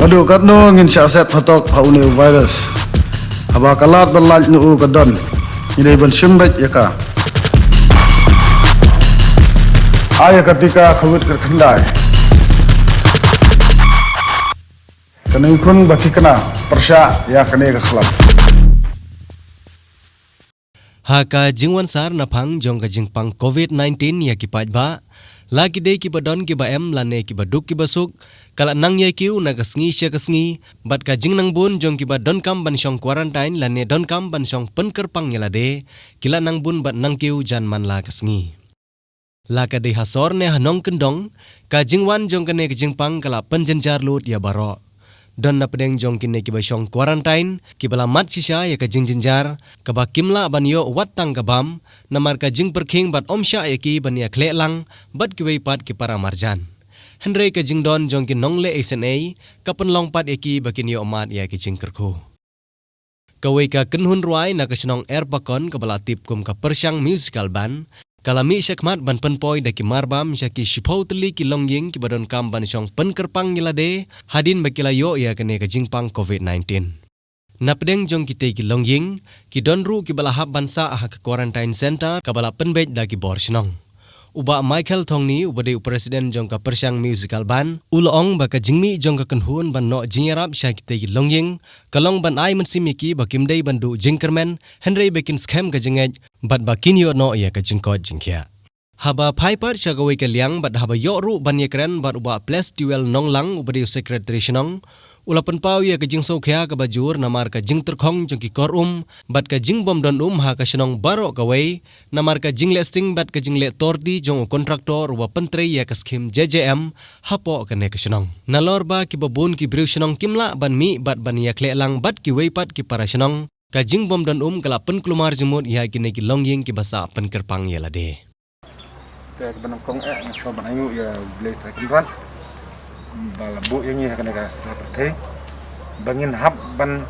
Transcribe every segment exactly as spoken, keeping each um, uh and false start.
Haduh katno ngin shah set phatok ha une u virus? Haba ka lad ban lait noh u ka don, ngi dei ban shim beit ïa ka. Ai ïa ka tika Covid kyrkhyndai. Kane khun ba thikna pyrshah ïa kane ka khlam. Ha ka jingwan sar na phang jong ka jingpang Covid nineteen ïa ki paidbah, la ki dei kiba don kiba em lane kiba duk kiba suk, ka la nang ïa kiew na ka sngi sha ka sngi, bad ka jingnang bun jong kiba donkam ban shong quarantine lane donkam ban shong pynkyrpang ïa lade, ki la nang bun bad nang kiew jan man la ka sngi. La ka dei ha sor ne ha nongkyndong, ka jingwan jong kane ka jingpang ka la pynjynjar lut ïa baroh. Don na pdeng jong kine kiba shong quarantine, kiba la mad shisha ïa ka jingjynjar, kaba kim lah ban ïoh wat tang ka bam, namar ka jingpyrkhing bad ym shah ïa ki ban ïa khleh lang bad kiwei pat ki para marjan. Hynrei ka jingdon jong ki nongleh isynei ka pynlong pat ïa ki ba kin ïoh mad ïa ki jingkyrkhu. Kawei ka kynhun rwai na ka shnong Erpakon kaba la tip kum ka Pyrshang Musical Band, ka la mih shakhmat ban pynpoi da ki marbam sha ki shiphew tylli ki longïing kiba donkam ban shong pynkyrpang ïa lade, hadien ba ki la ïoh ïa kane ka jingpang Covid nineteen. Na pdeng jong kitei ki longïing, ki don ruh kiba la hap ban sah ha ka quarantine center kaba la pynbeit da ki bor shnong. U Bah Michael Thongni, uba dei u president jong ka Pyrshang Musical Band, u la ong ba ka jingmih jong ka kynhun ban noh jingïarap sha kitei ki longïing, ka long ban ai mynsiem ïa ki ba kim dei ban duh jingkyrmen, hynrei ba kin skhem ka jingngeit, bad ba kin ïoh noh ïa ka jingkoit jingkhiah. Haba phai pat sha kawei ka liang bad haba ïoh ruh ban ïakren bad u Bah Plestiwel Nonglang, uba dei u secretary shnong, u la pynpaw ïa ka jingsngewkhia kaba jur namar ka jingtyrkhong jong ki kor um, bad ka jingbym don um ha ka shnong baroh kawei, namar ka jingleh sting bad ka jingleh torti jong u kontraktor uba pyntrei ïa ka skhim J J M hapoh kane ka shnong. Nalor ba kiba bun ki briew shnong kim lah ban mih bad ban ïakhleh lang bad kiwei pat ki para shnong, ka jingbym don um ka la pynkulmar jingmut ïa kine ki longïing kiba sah pynkyrpang ïa lade. Te ka ban nyngkong eh nga sngewbha ban ainguh ïa U Blei Trai Kynrad ba la buh ïa ngi ha kane ka sla pyrthei ba ngin hap ban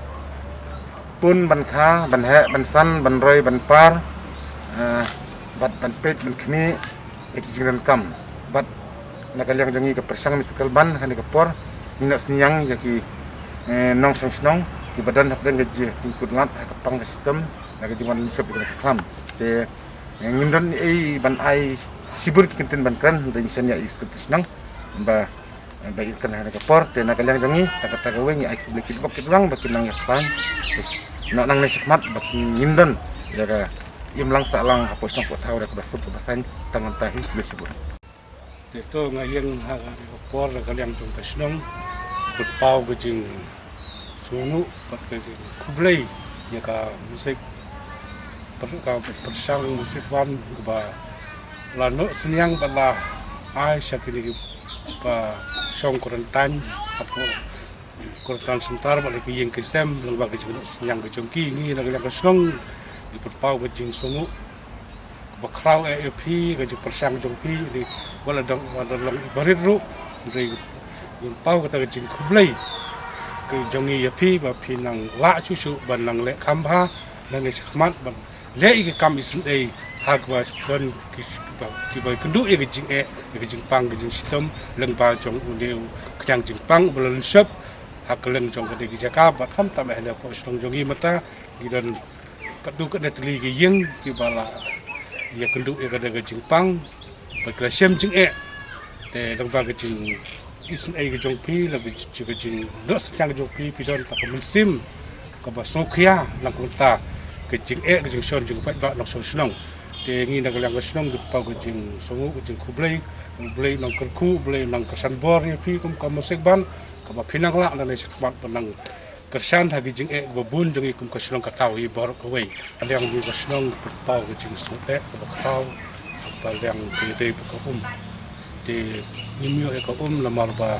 pun, ban kha, ban heh, ban san, ban roi, ban par, eh, bad ban peit, ban khmih ïa ki jingdonkam. Bad na ka liang jong ngi ka Pyrshang Musical Band ha kane ka por ngi noh synñiang ïa ki, eh, nongshong shnong kiba don hapdeng ka jingkut lad ha ka pang ka shitom na ka jingwan lynshop ïa ka khlam. Te ngim don ei ban ai shibun ki kyntien ban kren, hynrei ngi sngewsih ïa i secretary shnong ba, ba i kren ha kane ka por. Te na ka liang jong ngi, na kata kawei ngi ai khublei kitbok kitwang ba kin nang ïa khlaiñ. Te na nangne shakhmat ba ngim don ïa ka imlang sahlang hapoh shnong hapoh thaw, ïa kaba suk kaba saiñ tang mynta hi. Khublei shibun. Te to nga ïeng ha ka por na ka liang jong ka shnong pynpaw ka jingsngewnguh bad ka jingkhublei ïa ka musik, per-, ka Pyrshang Music Band kaba la noh synñiang bad la ai sha kine kiba shong quarantine hapoh quarantine center bad la ki ïing ki sem, lyngba ka jingnoh synñiang ka jong ki. Ngi na ka liang ka shnong ngi pynpaw ka jingsngewnguh ba khraw eh ïa phi, ka jingpyrshang jong phi, ni, wat la dang, wat la long barit ruh, hynrei ngin paw kata ka jingkhublei ka jong ngi ïa phi, ba phi nang lah shuh shuh ban nang leh kham bha nangne shakhmat, ban leh ïa ka kam isynei ha kaba don ki, kiba, kiba kynduh ïa ka jingeh, ïa ka jingpang, ka jingshitom lyngba jong une u khñiang jingpang uba la lynshop ha kylleng jong kane ka jaka, bad khamtam eh hapoh shnong jong ngi mynta ngi don katto katne tylli ki ïing kiba la ïakynduh ïa kane ka jingpang bad ka la shem jingeh. Te lyngba ka jingisynei ka jong phi, la ka jing, ka jingnoh synñiang ka jong phi, phi don tang ka mynsiem kaba sngewkhia na ka bynta ka jingeh ka jingshon jong ki paidbah nongshong shnong. Te ngi na ka liang ka shnong ngi paw ka jingsngewnguh, ka jingkhublei, U Blei un nang kyrkhu, U Blei un nang kyrshan bor ïa phi kum ka musik band, kaba phin nang lah nangne shakhmat ban nang kyrshan ha ki jingeh ba bun jong ngi kum ka shnong ka thaw hi baroh kawei. Ka liang jong ka shnong ka pynpaw ka jingsngewthuh kaba khraw ha ka liang ka ïadei bad ka um. Te ngim ïoh ïa ka um namar ba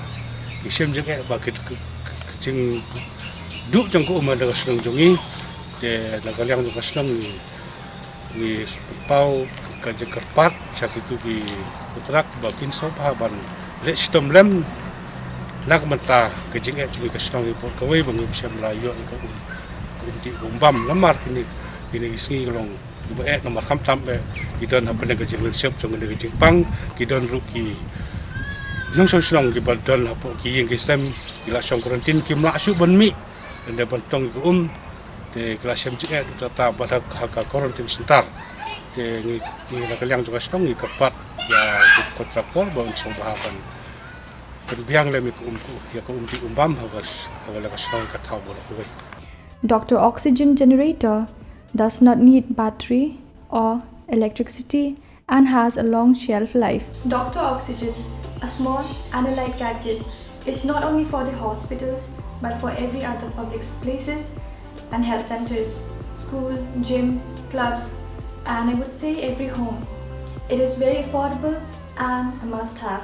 ki shem jingeh ba ki, ki, ki, ki jingduh jong ka um ha ka shnong jong ngi. Te na ka liang jong ka shnong ngi ngi pynpaw ka jingkyrpad sha kito ki kontrak ba kin sngewbha ban leh shitom lem na ka bynta ka jingeh jong ngi ka shnong hi baroh kawei ba ngim shym la ïoh ïa ka um, ka um dih ka um bam namar kine, kine ki sngi ka long kiba eh namar khamtam eh ki don hapdeng ka jinglynshop jong kane ka jingpang, ki don ruh ki Nongshong shnong kiba don hapoh ki ïing ki sem ki la shong quarantine kim lah shuh ban mih ban dei ban tong ki um. Te ki la shem jingeh da kata bad ha ka quarantine center. Te ngi, ngi na ka liang jong ka shnong ngi kyrpad ïa ki contractor ba un sngewbha ban pynbiang lem ïa ka um, ïa ka um dih um bam ha ka, ha ka shnong ka thaw baroh kawei. Doctor Oxygen generator does not need battery or electricity and has a long shelf life. Doctor Oxygen, a small and a light gadget, is not only for the hospitals but for every other public places and health centers, school, gym, clubs, and I would say every home. It is very affordable and a must have.